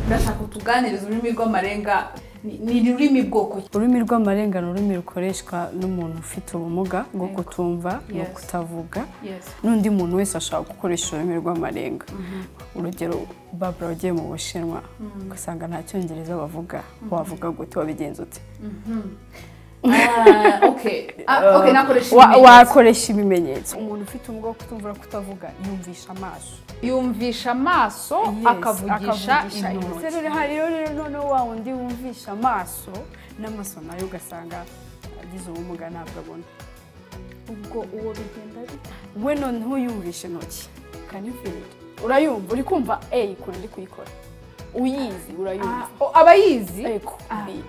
Ndashaka utuganiriza ururimi rw'amarenga. Ni rurimi bwoko ki? Ururimi rw'amarenga ni ururimi rukoreshwa n'umuntu ufite ubumuga bwo kutumva no kutavuga. N'undi muntu wese ashobora gukoresha ururimi rw'amarenga. Urugero, Barbara, wagiye mu Bushinwa ugasanga nta Cyongereza bavuga, wavuga gute? Wabigenza ute? Ah, okay. Ah, okay, nakoresha ibimenyetso. Wakoresha ibimenyetso. Umuntu ufite ubumuga bwo kutumva no kutavuga yumvisha amaso. Yumvisha amaso. Yes, akavugisha intoki. Rero hariyo rero noneho wa wundi wumvisha amaso n'amaso nayo, ugasanga agize ubumuga, ntabwo abona. Ubwo uwo bigenda bite? We noneho yumvisha intoki. Can you feel it? Urayumva, uri kumva A ukuntu ndi kuyikora, uyizi, urayumva. Oh, abayizi. Ego, B.